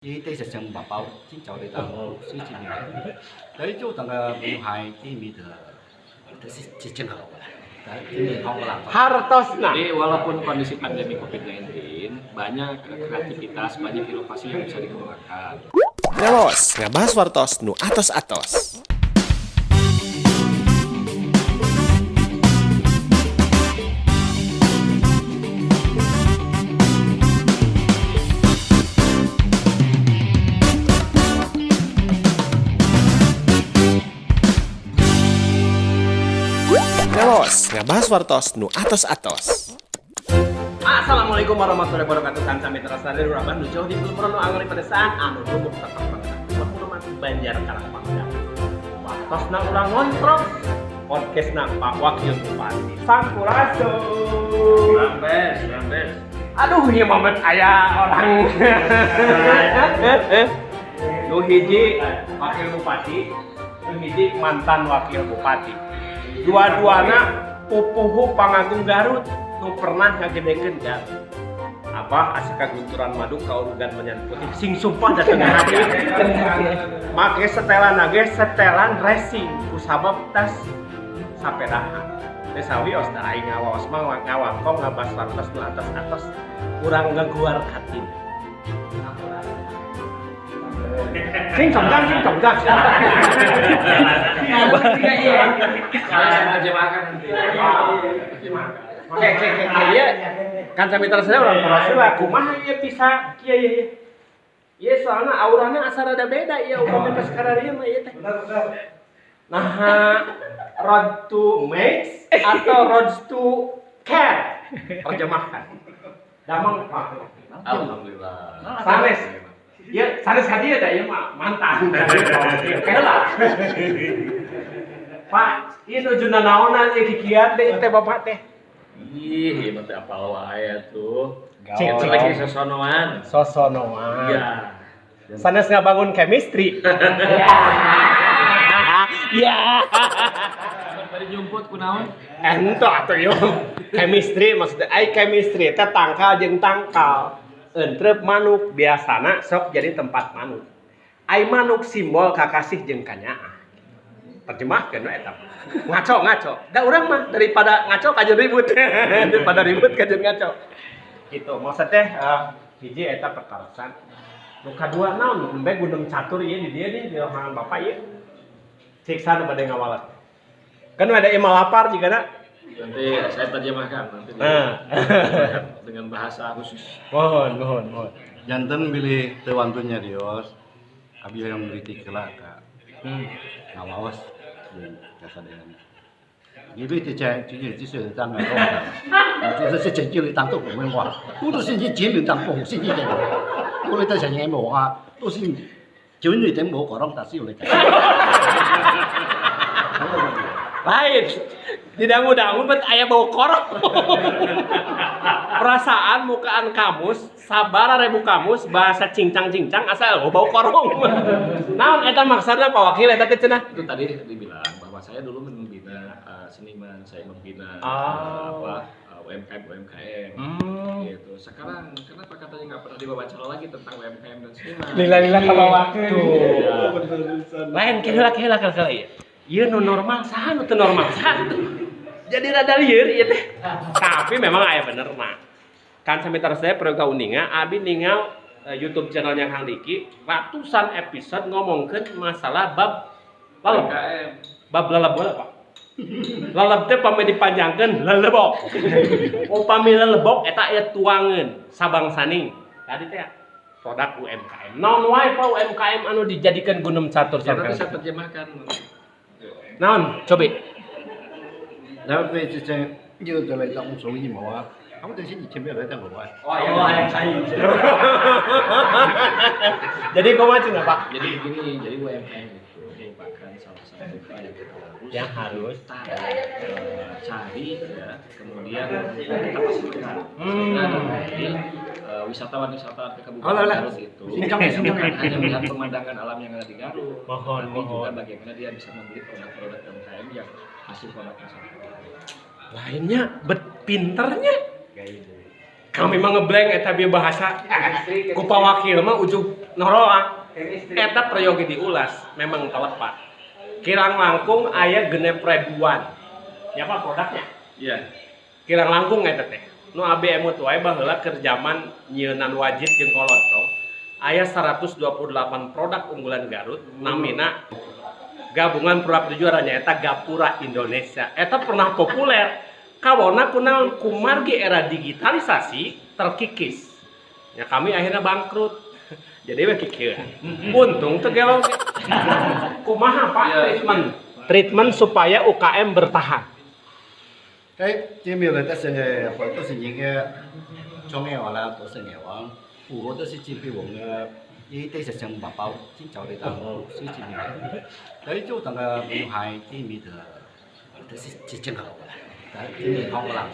伊底是上目包，真招咧当水一年，但伊做当个女孩伊咪的，就是真正好啦。 Hartosna. Jadi walaupun kondisi pandemi COVID-19, banyak kreativitas, banyak inovasi yang bisa dikembangkan. Ngawas, ngabahas wartos nu atos-atos. Ngawas, ngabahas wartos nu atos-atos. Assalamualaikum warahmatullahi wabarakatuh. Kanca mitra sadaya urang Bandung jauh di Prono angin pedesaan anu lumut tetep Pemunuman Banjar Karangpangdam. Waktosna urang ngontrol podcastna Pak Wakil Bupati Sampurasun. Rampes, rampes. Aduh, ieu momen aya orang. Nu hiji wakil bupati, nu hiji mantan wakil bupati. Dua-duana pupuhu pangagung Garut nu pernah ngagedekeun Garut. Abah asa kagunturan madu kaurugan menyan putih sing sumpah dateng hati. Make setelan ge setelan racing kusabab tas sapedahan. Teh sawios da aing ngawaos mah ngawangkong ngabas wartos nu atos-atos urang ngaguar katin. Sing congkang, sing congkang. Saya terjemahkan nanti. Oke, oke, oke, iya. Kan mitra saya orang Persela, kumaha ieu bisa kieu ieu. Ieu soalna aurana asa rada beda ieu upami pas kararieu mah ieu teh. Nah, road to max atau road to care terjemahkan. Damang Pak. Alhamdulillah. Sanes. Ya, sanes ka dieu da ieu mah mantan. Oke lah. Pak, ieu nuju nanaonan ieu kikian teh teh bapak teh. Ih, ieu mah teh apal wae atuh. Cik, Cik lagi sosonoan. Sosonoan. Iya. Sanes ngabangun chemistry. Ya. Bari nyumput kunaon? Ento atuh ieu. Chemistry maksudnya ai chemistry teh tangkal jeung tangkal. Entrep manuk biasana sok jadi tempat manuk. Ai manuk simbol kakasih jeung kanyaah. Terjemahkeun we eta. Ngaco ngaco. Da urang mah daripada ngaco kajeun ribut. Daripada ribut kajeun ngaco. Gitu. Maksud teh hiji eta pertarosan. Nu kadua naon nembe gunung catur ieu di dieu nih di lapangan bapak ieu. Siksa nu bade ngawalet. Kan ada imah lapar jigana. Nanti saya terjemahkan nanti. Nah. Dengan bahasa khusus. Mohon, mohon, mohon. Janten bilih teu wantun nyarios, abi yang ngritik heula ka. Ngawaos jeung kasadayana. 你别这这这这是当个哦，这这这这里当做文化，我都是你前面当贡献一点，我来在想眼无啊，都是九女点无讲，但是有来讲。 Lain, tidak mudah-mudahan bet aya bau korok. Perasaan mukaan kamus, sabara ribu kamus bahasa cincang-cincang asal bau korong. Naon eta maksudna Pak Wakil eta teh cenah? Itu tadi dibilang bahwa saya dulu membina seniman, saya membina UMKM UMKM. Gitu. Sekarang kenapa katanya nggak pernah diwawancara lagi tentang UMKM dan seniman? Lila-lila ka wakil. Lain keheula keheula keheula ieu. Ieu nu normal saha nu teu normal saha. Jadi rada lieur ieu teh. Tapi memang aya bener mah. Kan sampai saya proga uninga abi ningal YouTube channelnya Kang Diki ratusan episode ngomongkeun masalah bab laleb. Bab laleb bola, Pak. Laleb teh pami dipanjangkeun lelebok. Upami lelebok eta aya tuangeun sabangsaning. Tadi teh produk UMKM. Naon wae Pak UMKM anu dijadikan gunung catur Ya, nanti saya terjemahkan. Naon, coba. 然后这这又就来当手艺毛啊，他们这些以前没有来当过啊。 Oh, yang saya. Jadi kumaha cenah, Pak? Jadi begini, jadi UMKM itu merupakan salah satu hal yang harus cari ya, kemudian kita pasarkan. Sehingga nanti wisatawan-wisatawan ke Kabupaten Garut itu bukan hanya melihat pemandangan alam yang ada di Garut, tapi juga bagaimana dia bisa membeli produk-produk UMKM yang hasil produk masyarakat. Lainnya bet pinternya. Kami mah ngeblank eta bieu bahasa. Ku pawakil mah ujug noroang. Eta peryogi diulas memang telepat. Kirang langkung aya 6.000-an. Ya Pak produknya? Iya. Kirang langkung eta teh. Nu abi emut wae baheula keur jaman nyieunan wajib jeung kolontong. Aya 128 produk unggulan Garut namina gabungan produk juara nyaeta Gapura Indonesia. Eta pernah populer. Kawona kunaon kumargi era digitalisasi terkikis. Ya kami akhirnya bangkrut. Jadi we kikieu. Untung teu gelo. Kumaha Pak treatment? Treatment supaya UKM bertahan. 这没有人，但是呢，或者是人嘅创业话啦，都是业话，有好多是针对我们嘅，伊对实上麻包真早嚟当，是真嘅。但係做當個女孩這面的，就是真正好啦。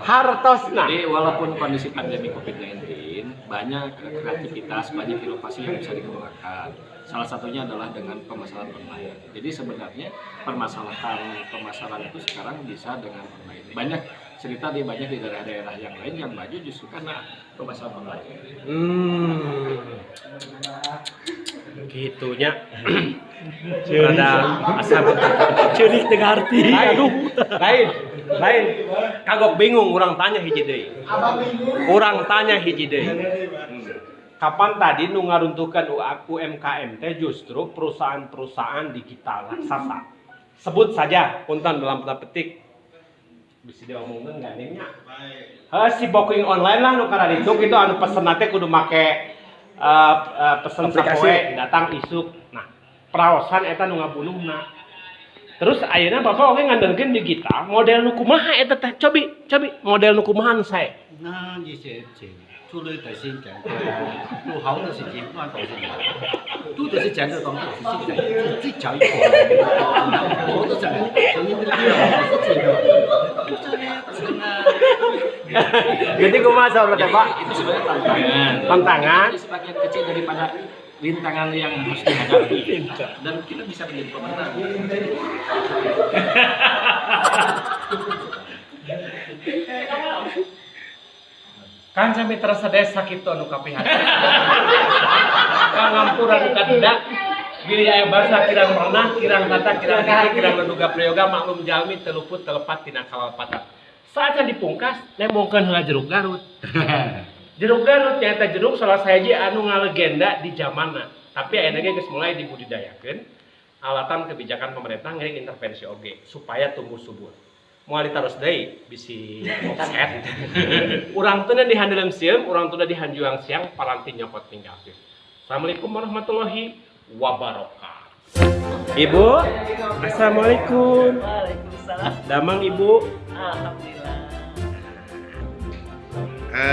Hartosna. Jadi walaupun kondisi pandemi COVID-19, banyak kreativitas, banyak inovasi yang bisa dikembangkan. Salah satunya adalah dengan pemasaran online. Jadi sebenarnya permasalahan itu sekarang bisa dengan online. Banyak cerita di banyak di daerah-daerah yang lain yang maju justru karena pemasaran online. Gitunya. Rada asam ceurik teu ngarti. Aduh, lain. Lain. Kagok bingung urang tanya hiji deui. Urang tanya hiji deui. Kapan tadi nu ngaruntuhkan UMKM teh justru perusahaan-perusahaan digital raksasa. Sebut saja punten dalam tanda petik. Bisa diomongkeun gandengnya. Heuh si booking online lah nu kararitu kitu anu pesen teh kudu make pesen sapoe datang isuk. Nah, praosan eta nu ngabunuhna. Terus ayeuna Bapak oge ngandelkeun digital, model nu kumaha eta teh? Cobi, cobi model nu kumaha nu sae? 那一些钱出来在先讲，都好多是钱，那都是都就是讲这东西，是最最一个，我都讲，Jadi kumaha saur teh Pak? Itu sebenarnya tantangan. Tantangan. Itu sebagian kecil daripada rintangan yang harus dihadapi dan kita bisa menjadi pemenang. Kan sami terasa desa kitu anu kapihan. Kangampura nu kaduda. Bilih aya basa kirang pernah, kirang tata, kirang kaki, kirang menduga prayoga maklum jalmi teu luput telepat tina kalalepatan. Saatnya dipungkas, nembongkeun heula jeruk Garut. Jeruk Garut nyaeta jeruk salah sahiji anu ngalegenda di zamanna. Tapi ayeuna ge geus mulai dibudidayakeun. Alatan kebijakan pemerintah ngiring intervensi oge supaya tumbuh subur. Moal ditaros deui bisi offset. Urang teu dihandelem sieum, urang teu dihanjuang siang paranti nyokot tinggal. Assalamualaikum warahmatullahi wabarakatuh. Ibu, assalamualaikum. Waalaikumsalam. Damang Ibu. Alhamdulillah.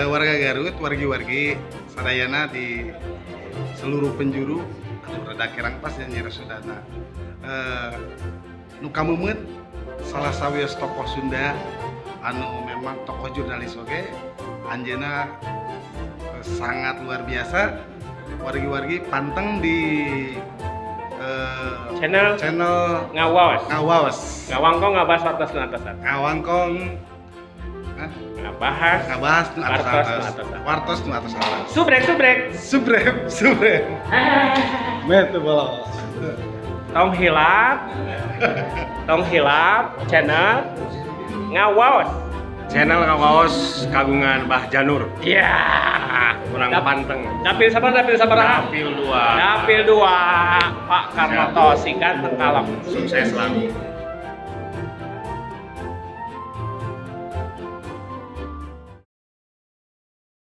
Warga Garut, wargi-wargi sadayana di seluruh penjuru atau rada kirang pas dan nyeri Sundana. Nu kamumeut salah sawios tokoh Sunda anu memang tokoh jurnalis oge anjeunna sangat luar biasa. Wargi-wargi panteng di channel Ngawaos. Ngawaos. Ngawangkong ngabahas wartos nu atas. Ngawangkong ngabahas nu atas. Wartos nu atas. Subrek subrek. Subrek subrek. Mete bolos. Tong hilap. Tong hilap channel Ngawaos. Channel Ngawaos kagungan Bah Janur. Iya. Kurang panteng. Dapil sabar, dapil sabar. Dapil 2. Dapil 2. Pak Karnoto singkat tengkalem. Sukses selalu.